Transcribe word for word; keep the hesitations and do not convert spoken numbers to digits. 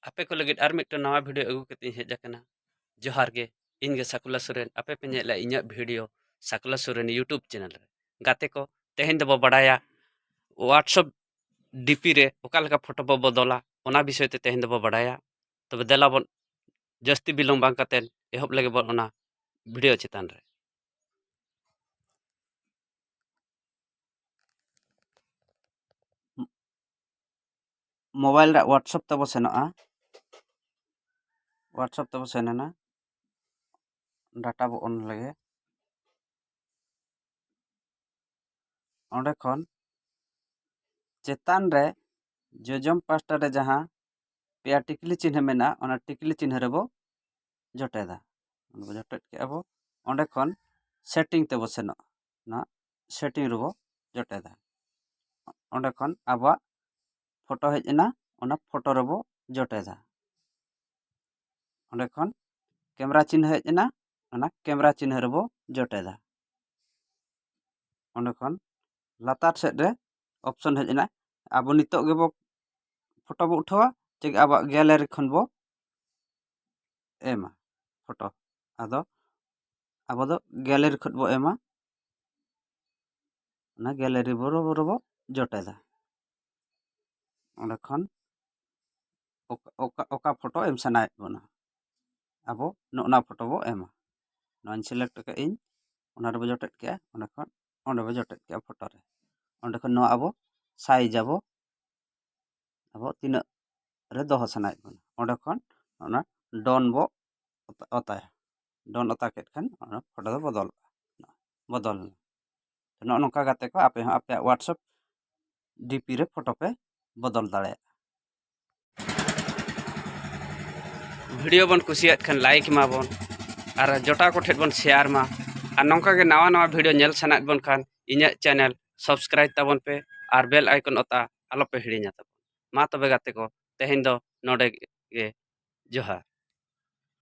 ᱟᱯᱮ ᱠᱚ ᱞᱟᱹᱜᱤᱫ ᱟᱨ ᱢᱤᱫᱴᱟᱝ ᱱᱟᱣᱟ video ᱟᱹᱜᱩ ᱠᱟᱛᱮ ᱤᱧ ᱦᱮᱡ ᱟᱠᱟᱱᱟ᱾ ᱡᱚᱦᱟᱨ ᱜᱮ, ᱤᱧ ᱜᱮ ᱥᱟᱠᱩᱞᱟ ᱥᱚᱨᱮᱱ᱾ ᱟᱯᱮ ᱯᱮ ᱧᱮᱞᱮᱫᱼᱟ ᱤᱧᱟᱹᱜ video ᱥᱟᱠᱩᱞᱟ ᱥᱚᱨᱮᱱ YouTube channel ᱨᱮ᱾ ᱜᱟᱛᱮ ᱠᱚ, ᱛᱮᱦᱮᱧ ᱫᱚᱵᱚ ᱵᱟᱰᱟᱭᱟ WhatsApp DP ᱨᱮ ᱚᱠᱟ ᱞᱮᱠᱟ photo ᱵᱚ ᱵᱚᱫᱚᱞᱟ, ᱚᱱᱟ ᱵᱤᱥᱚᱭ ᱛᱮ ᱛᱮᱦᱮᱧ ᱫᱚᱵᱚ ᱵᱟᱰᱟᱭᱟ᱾ ᱛᱚᱵᱮ ᱫᱮᱞᱟ ᱵᱚᱱ ᱡᱟᱹᱥᱛᱤ ᱵᱤᱞᱚᱢ ᱵᱟᱝ ᱠᱟᱛᱮ ᱮᱦᱚᱵ ᱞᱮᱜᱮ ᱵᱚᱱ ᱚᱱᱟ video ᱪᱮᱛᱟᱱ ᱨᱮ᱾ Mobile ᱨᱮ WhatsApp ᱛᱮᱵᱚ ᱥᱮᱱᱚᱜᱼᱟ᱾ WhatsApp ᱛᱮᱵᱚ ᱥᱮᱱ ᱮᱱᱟ, data ᱵᱚ on ᱞᱮᱜᱮ᱾ ᱚᱸᱰᱮ ᱠᱷᱚᱱ ᱪᱮᱛᱟᱱ ᱨᱮ ᱡᱚᱡᱚᱢ ᱯᱟᱥᱴᱟ ᱨᱮ ᱡᱟᱦᱟᱸ ᱯᱮᱭᱟ ᱴᱤᱠᱞᱤ ᱪᱤᱱᱦᱟᱹ ᱢᱮᱱᱟᱜᱼᱟ, ᱚᱱᱟ ᱴᱤᱠᱞᱤ ᱪᱤᱱᱦᱟᱹ ᱨᱮᱵᱚ ᱡᱚᱴᱮᱫᱟ᱾ ᱚᱸᱰᱮ ᱵᱚ ᱡᱚᱴᱮᱫ ᱠᱮᱜᱼᱟ ᱵᱚ᱾ ᱚᱸᱰᱮ ᱠᱷᱚᱱ setting ᱛᱮᱵᱚ ᱥᱮᱱᱚᱜᱼᱟ, ᱚᱱᱟ setting ᱨᱮᱵᱚ ᱡᱚᱴᱮᱫᱟ᱾ ᱚᱸᱰᱮ ᱠᱷᱚᱱ ᱟᱵᱚᱣᱟᱜ photo ᱦᱮᱡ ᱮᱱᱟ, ᱚᱱᱟ photo ᱨᱮᱵᱚ ᱡᱚᱴᱮᱫᱟ᱾ ᱚᱸᱰᱮ ᱠᱷᱚᱱ camera ᱪᱤᱱᱦᱟᱹ ᱦᱮᱡ ᱮᱱᱟ, ᱚᱱᱟ camera ᱪᱤᱱᱦᱟᱹ ᱨᱮᱵᱚ ᱡᱚᱴᱮᱫᱟ᱾ ᱚᱸᱰᱮ ᱠᱷᱚᱱ ᱞᱟᱛᱟᱨ ᱥᱮᱫ ᱨᱮ option ᱦᱮᱡ ᱮᱱᱟ, ᱟᱵᱚ ᱱᱤᱛᱚᱜ ᱜᱮᱵᱚ photo ᱵᱚ ᱩᱴᱷᱟᱹᱣᱟ, ᱪᱮ ᱟᱵᱚᱣᱟᱜ gallery ᱠᱷᱚᱱ ᱵᱚ ᱮᱢᱟ photo᱾ ᱟᱫᱚ ᱟᱵᱚ ᱫᱚ gallery ᱠᱷᱚᱱ ᱵᱚ ᱮᱢᱟ, ᱚᱱᱟ gallery ᱵᱚᱨᱚᱵᱚᱨ ᱵᱚ ᱡᱚᱴᱮᱫᱟ᱾ ᱚᱸᱰᱮ ᱠᱷᱚᱱ ᱚᱠᱟ, ᱚᱠᱟ, ᱚᱠᱟ photo ᱮᱢ ᱥᱟᱱᱟᱭᱮᱫ ᱵᱚᱱᱟ, ᱟᱵᱚ ᱱᱚᱜᱼᱱᱟ photo ᱵᱚ ᱮᱢᱟ᱾ ᱱᱚᱣᱟᱧ select ᱟᱠᱟᱫ ᱤᱧ, ᱚᱱᱟ ᱨᱮᱵᱚ ᱡᱚᱴᱮᱫ ᱠᱮᱜᱼᱟ, ᱚᱸᱰᱮ ᱠᱷᱚᱱ ᱚᱸᱰᱮ ᱵᱚ ᱡᱚᱴᱮᱫ ᱠᱮᱜᱼᱟ photo ᱨᱮ᱾ ᱚᱸᱰᱮ ᱠᱷᱚᱱ ᱱᱚᱣᱟ ᱟᱵᱚ size ᱟᱵᱚ, ᱟᱵᱚ ᱛᱤᱱᱟᱹᱜ ᱨᱮ ᱫᱚᱦᱚ ᱥᱟᱱᱟᱭᱮᱫ ᱵᱚᱱᱟ, ᱚᱸᱰᱮ ᱠᱷᱚᱱ ᱚᱱᱟ done ᱵᱚ ᱚᱛᱟ-, ᱚᱛᱟᱭᱟ᱾ Done ᱚᱛᱟ ᱠᱮᱫ ᱠᱷᱟᱱ ᱚᱱᱟ photo ᱫᱚ ᱵᱚᱫᱚᱞᱚᱜᱼᱟ, ᱵᱚᱫᱚᱞ ᱮᱱᱟ᱾ ᱛᱚ, ᱱᱚᱜᱼᱚ ᱱᱚᱝᱠᱟ ᱜᱟᱛᱮ ᱠᱚ, ᱟᱯᱮ ᱦᱚᱸ ᱟᱯᱮᱭᱟᱜ WhatsApp DP ᱨᱮ photo ᱯᱮ ᱵᱚᱫᱚᱞ ᱫᱟᱲᱮᱭᱟᱜᱼᱟ᱾ Video ᱵᱚᱱ ᱠᱩᱥᱤᱭᱟᱜ ᱠᱷᱟᱱ like ᱮᱢᱟ ᱵᱚᱱ, ᱟᱨ ᱡᱚᱴᱟᱣ ᱠᱚᱴᱷᱮᱱ ᱵᱚᱱ share ᱢᱟ᱾ ᱟᱨ ᱱᱚᱝᱠᱟ ᱜᱮ ᱱᱟᱣᱟ ᱱᱟᱣᱟ video ᱧᱮᱞ ᱥᱟᱱᱟᱭᱮᱫ ᱵᱚᱱ ᱠᱷᱟᱱ ᱤᱧᱟᱹᱜ channel subscribe ᱛᱟᱵᱚᱱ ᱯᱮ ᱟᱨ bell icon ᱚᱛᱟ ᱟᱞᱚᱯᱮ ᱦᱤᱲᱤᱧᱟ ᱛᱟᱵᱚᱱ᱾ ᱢᱟ ᱛᱚᱵᱮ ᱜᱟᱛᱮ ᱠᱚ, ᱛᱮᱦᱮᱧ ᱫᱚ ᱱᱚᱰᱮ ᱜᱮ᱾ ᱡᱚᱦᱟᱨ᱾